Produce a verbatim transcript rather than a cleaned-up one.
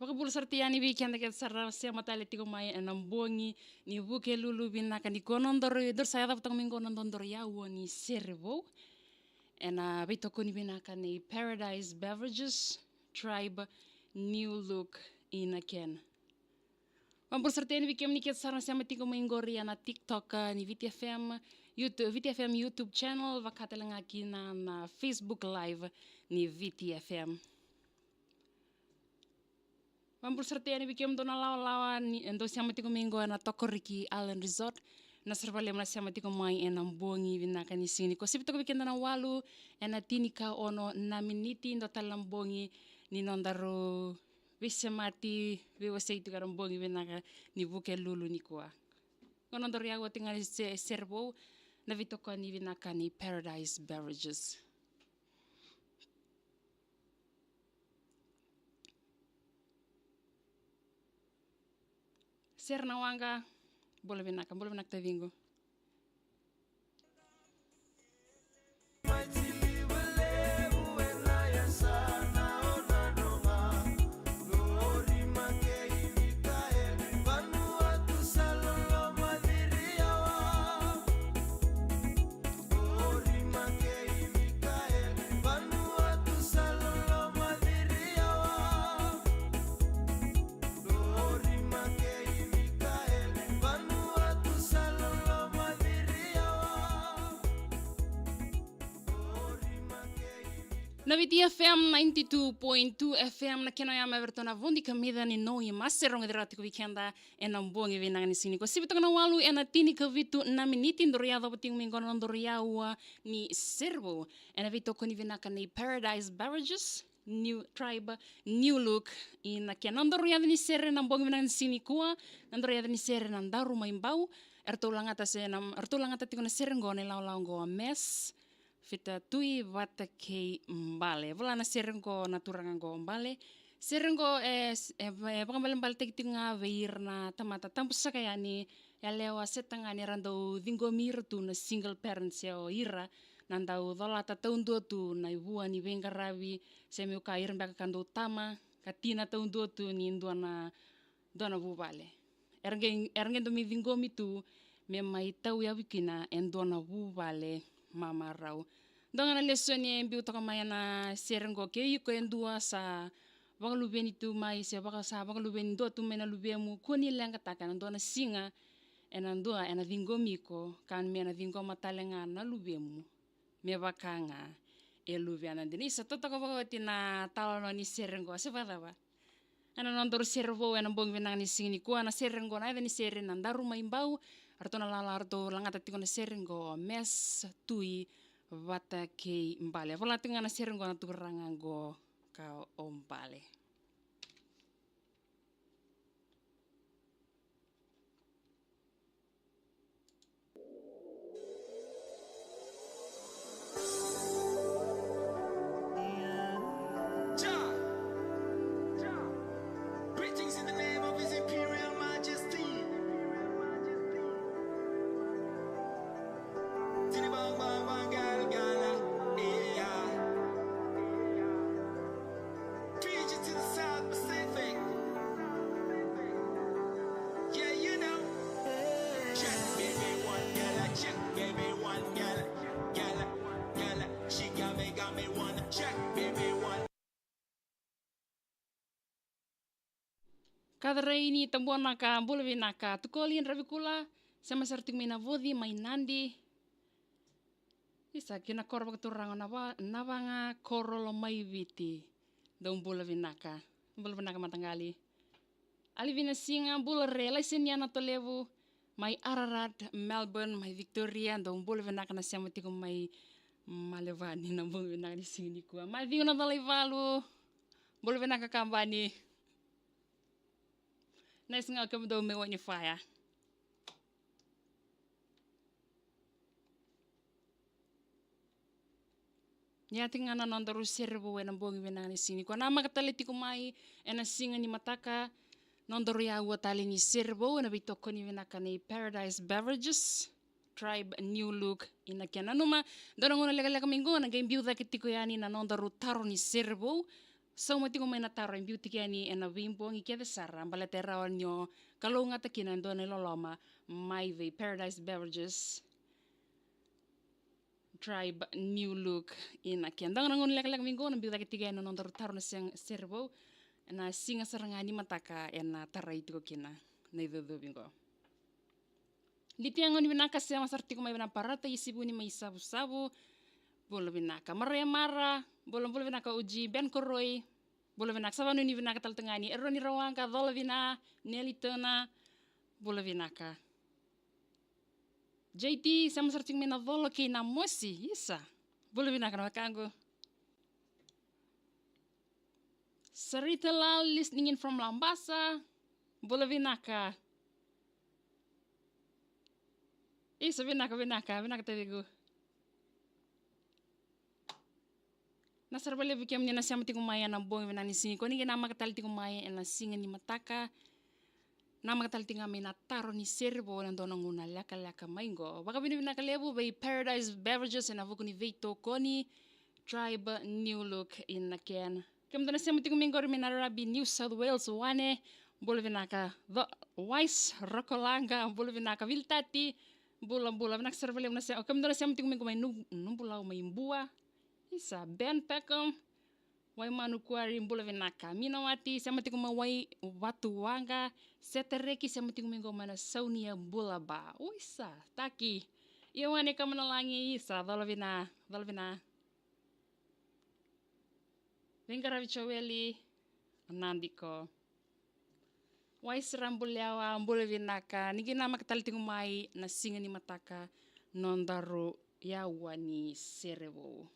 Vakabula sara tiko yani vei keda kece sara sema tale tiko mai ena bogi ni Vukelulu vinaka nikua. Nodaru, daru sa yacova toka mai qo na nodaru yaua ni sere vou. Ena veitokoni vinaka nei Paradise Beverages, Tribe, New Look, ina kena. Vakabula sara tiko yani vei kemuni kece sara na sema tiko mai qori ena TikTok, ah, ni Viti F M, YouTube, Viti F M YouTube channel, vaka tale ga kina na Facebook Live ni Viti F M. Vakabula sara tiko yani vei kemudou na lawalawa ni, e, dou sema tiko mai qo ena Tokoriki Island Resort. Na sara vakalevu na sema tiko mai ena bogi vinaka ni siga nikua. Sivi toka vei keda na walu ena tinikaono na miniti, dua tale na bogi ni nodaru veisemati, veiwasei tiko ena bogi vinaka ni Vukelulu nikua. Qo nodaru yaua tiko ga ni se-, sere vou, na veitokoni vinaka ni Paradise Beverages. Sere na waqa, bula vinaka, bula vinaka taciqu. Na Viti F M ninety-two point two F M, na kena yama e vei ratou na Vodi Kamica ni Noi Maserogo, e cira tiko vei keda ena bogi vinaka ni siga nikua. Sivi toka na walu ena tinikavitu na miniti, daru yacova tiko mai qo na nodaru yaua ni sere vou ena veitokoni vinaka nei Paradise Beverages, New Tribe, New Look, ina kena. Nodaru yaca ni sere na bogi vinaka ni siga nikua, nodaru yaca ni sere na Daru Mai Bau. Eratou lagata se na, eratou lagata tiko na sere qo na ilawalawa qo Mes Fita Tui vata kei Bale. Vola na sere qo na turaga qo Bale. Sere qo e, e, e vakabalebaletaki tiko ga vei ira na tamata tabu saka yani, yalewa se tagane, era dau ciqomi ira tu na single parents, se o ira na dau colata taudua tu na vua ni veiqaravi, se meu kaya ira beka ka dau tama ka tina taudua tu ni dua na, dua na vuvale. Era qai, era qai dau mai ciqomi tu me mai tauyavu kina e dua na vuvale mamarau. Dua ga na lesoni e biu toka mai ena sere qo: ke iko e dua sa vakaluveni tu mai, se vaka, sa vakaluveni dua tu mai na luvemu, kua ni leqataka, ena dua na siga, ena dua ena ciqomi iko, ka me na ciqoma tale ga na luvemu me vaka ga e luvena dina. Isa, totoka vakaoti na talanoa ni sere qo, se vakacava? Ena nodaru sere vou ena bogi vinaka ni siga nikua, na sere qo na yaca ni sere na Daru Mai Bau. Eratou na lala, eratou lagata tiko na sere qo Mes Tui vata kei Bale. Vola tiko ga na sere qo na turaga qo ka o Bale. Greetings in the name of His Imperial Majesty. Tini bang bang bang gal gal, yeah. Fiji to the South Pacific. Yeah, you know. Check, baby, one, gala, check, baby, one, gala, gala, gala. She got me, got me, wanna check, baby, one. Kacarai ni Tabuanaka, bula vinaka. Tukoli Dravikula, sema sara tiko mai na Voci mai Nadi. Isa, ki na koro vakaturaga na va, na vaga koro lo mai Viti. Dou bula vinaka. Bula vinaka mataqali. Alivina Siga, bula re, Laisenia Natolevu, mai Ararat, Melbourne, mai Victoria, dou bula vinaka na sema tiko mai Malevani na bogi vinaka ni siga nikua. Maciu Nacalaivalu, bula vinaka kabani. Nice ga kemudou mai Wainifaya. Ia tiko ga na nodaru sere vou ena bogi vinaka ni siga nikua. Namaka tale tiko mai ena siga ni mataka, nodaru yaua tale ni sere vou ena veitokoni vinaka nei Paradise Beverages, Tribe, New Look, ina kena. Nanuma, dua na gauna lekaleka mai qo na qai biu cake tiko yani na nodaru taro ni sere vou. Sauma tiko mai na taro e biu tiko yani ena veibogi kece sara, baleta e rawa ni o kalougata kina e dua na iloloma mai vei Paradise Beverages. Tribe New Look ina ke. Dua ga na gauna lekaleka mai qo na biu cake tiko yani na nodaru taro na sega, sere vou. Na siga sara ga ni mataka ena tarai tiko kina na icucuvi qo. Litia, gauna vinaka, sema sara tiko mai vei na Parata Isivuni mai Savusavu. Bula vinaka. Mara Yamara, bula, bula vinaka. Uji Ben Koroi, bula vinaka. Sa vanua ni vinaka tale tu ga ni Eroni Rawaqa, cola vina. Nelitona, bula vinaka. J T, sema sara tiko mai na cola kei na mosi, isa. Bula vinaka na wekaqu. Sarita Lal, listening in from Labasa. Bula vinaka. Isa, vinaka, vinaka, vinaka taciqu. Na sara valevu kemuni na sema tiko mai ena bogi vinaka ni siga. Ko ni qai namaka tale tiko mai ena siga ni mataka. Namaka tale tiko ga mai na taro ni sere vou ena dua na gauna lekaleka mai qo. Vakavinavinaka levu vei Paradise Beverages ena vuku ni veitokoni. Tribe New Look ina ke. Kemudou na sema tiko mai qori mai Narrabee, New South Wales, Wane. Bula vinaka. Wise Rokolaqa, bula vinaka. Vilitati, bula, bula vinaka sara valevu na sema. Kemudou na sema tiko mai qo mai Nu-, Nubulau mai Bua. Isa, Ben Peckham, Waimanu Kuari, bula vinaka. Minawati, sema tiko mai Wai Vatuwaqa. Setereki, sema tiko mai qo mai na Saunia, bula ba. Isa, taki. Ioane Kamanalagi, isa, cola vina, cola vina. Veiqaravi Joeli, Nadiko. Waisira Bulewa, bula vinaka. Ni qai namaka tale tiko mai na siga ni mataka nodaru yawa ni sere vou.